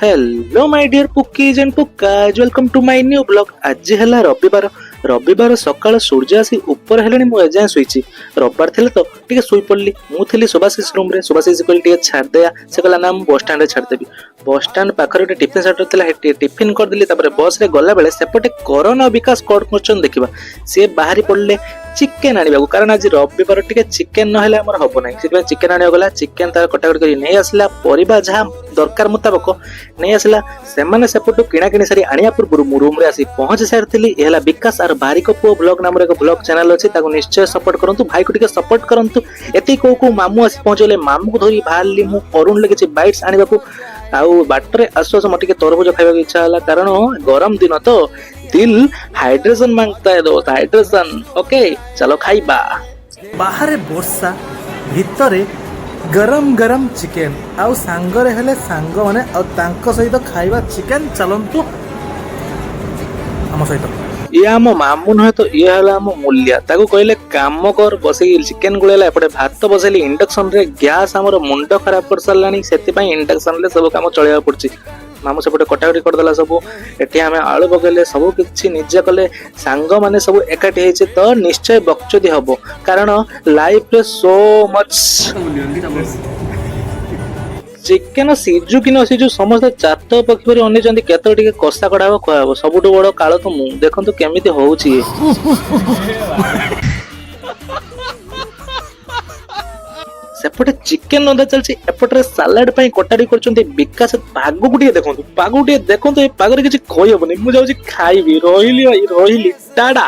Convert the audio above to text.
Hello my dear Pukis and Pukas, welcome to my new vlog. ଆଜି ହେଲା ରବିବାର। ରବିବାର ସକାଳ ସୂର୍ଯ୍ୟ ଆସି ଉପରେ ହେଲେଣି, ମୁଁ ଏଯାଏଁ ଶୋଇଛି। ରବିବାର ଥିଲା ତ ଟିକେ ଶୋଇପଡ଼ିଲି। ମୁଁ ଥିଲି ସୁଭାଶିଷ ରୁମ୍ରେ। ସୁଭାଶିଷ କହିଲି, ଟିକେ ଛାଡ଼ିଦେଆ। ସେ କହିଲା, ନା, ମୁଁ ବସଷ୍ଟାଣ୍ଡରେ ଛାଡ଼ିଦେବି। ବସଷ୍ଟାଣ୍ଡ ପାଖରେ ଗୋଟେ ଟିଫିନ୍ ସେଣ୍ଟର ଥିଲା, ସେଠି ଟିଫିନ୍ କରିଦେଲି। ତାପରେ ବସରେ ଗଲାବେଳେ ସେପଟେ କରଣ ଆଉ ବିକାଶ କଣ କରୁଛନ୍ତି ଦେଖିବା। ସିଏ ବାହାରି ପଡ଼ିଲେ ଚିକେନ ଆଣିବାକୁ, କାରଣ ଆଜି ରବିବାର, ଟିକେ ଚିକେନ ନହେଲେ ଆମର ହବ ନାହିଁ। ସେଥିପାଇଁ ଚିକେନ ଆଣିବାକୁ ଗଲା। ଚିକେନ ତାର କଟାକଟି କରି ନେଇ ଆସିଲା, ପରିବା ଯାହା ଦରକାର ମୁତାବକ ନେଇ ଆସିଲା। ସେମାନେ ସେପଟୁ କିଣାକିଣି ସାରି ଆଣିବା ପୂର୍ବରୁ ମୁଁ ରୁମରେ ଆସି ପହଞ୍ଚି ସାରିଥିଲି। ଏ ହେଲା ବିକାଶ ଆର ବାରିକ ପୁଅ ବ୍ଲଗ ନାମରେ ଏକ ବ୍ଲଗ ଚ୍ୟାନେଲ ଅଛି, ତାକୁ ନିଶ୍ଚୟ ସପୋର୍ଟ କରନ୍ତୁ। ଭାଇକୁ ଟିକେ ସପୋର୍ଟ କରନ୍ତୁ। ଏତିକି କୋଉ କୋଉ ମାମୁଁ ଆସି ପହଞ୍ଚିଗଲେ। ମାମୁଁକୁ ଧରି ବାହାରିଲି ମୁଁ ଅରୁଣରେ କିଛି ବାଇଟ୍ସ ଆଣିବାକୁ। ଆଉ ବାଟରେ ଆସୁ ଆସୁ ମୋତେ ଟିକେ ତରଭୁଜ ଖାଇବାକୁ ଇଚ୍ଛା ହେଲା, କାରଣ ଗରମ ଦିନ ତ दिल हाइड्रेशन मांगता है दोस्त, हाइड्रेशन। ओके, चलो ଖାଇବା। ବାହାରେ ବର୍ଷା, ଭିତରେ ଗରମ ଗରମ ଚିକେନ, ଆଉ ସାଙ୍ଗରେ ହେଲେ ସାଙ୍ଗମାନେ ଆଉ ତାଙ୍କ ସହିତ ଖାଇବା ଚିକେନ। ଚାଲନ୍ତୁ ଆମ ସହିତ। ଇଏ ଆମ ମାମୁଁ ନୁହେଁ ତ ଇଏ ହେଲା ଆମ ମୂଲିଆ। ତାକୁ କହିଲେ କାମ କର, ବସେଇକି ଚିକେନ ଗୋଳେଇଲା। ଏପଟେ ଭାତ ବସେଇଲି ଇଣ୍ଡକ୍ସନରେ। ଗ୍ୟାସ୍ ଆମର ମୁଣ୍ଡ ଖରାପ କରିସାରିଲାଣି, ସେଥିପାଇଁ ଇଣ୍ଡକ୍ସନରେ ସବୁ କାମ ଚଳେଇବାକୁ ପଡୁଛି। ମାମୁଁ ସେପଟେ କଟାକଟି କରିଦେଲା ସବୁ, ଏଠି ଆମେ ଆଳୁ ପକେଇଲେ, ସବୁ କିଛି ନିଜେ କଲେ। ସାଙ୍ଗମାନେ ସବୁ ଏକାଠି ହେଇଛି ତ ନିଶ୍ଚୟ ବକଚୋଦି ହବ, କାରଣ ଲାଇଫରେ ସୋ ମଚ୍। ଚିକେନ ସିଝୁ କି ନ ସିଝୁ, ସମସ୍ତେ ଚାତକ ପକ୍ଷୀ ପରି ଅନେଇଛନ୍ତି କେତେବେଳେ ଟିକେ କଷା କଢା ହବ, ଖୁଆ ହବ। ସବୁଠୁ ବଡ କାଳ ତ ମୁଁ। ଦେଖନ୍ତୁ କେମିତି ହଉଛି ଇଏ। ସେପଟେ ଚିକେନ ରନ୍ଧା ଚାଲିଛି, ଏପଟରେ ସାଲାଡ ପାଇଁ କଟାକଟି କରୁଛନ୍ତି ବିକାଶ। ପାଗକୁ ଟିକେ ଦେଖନ୍ତୁ, ପାଗକୁ ଟିକେ ଦେଖନ୍ତୁ। ଏ ପାଗରେ କିଛି କହିହବନି। ମୁଁ ଯାଉଛି ଖାଇବି। ରହିଲି ଭାଇ, ରହିଲି, ଟାଟା।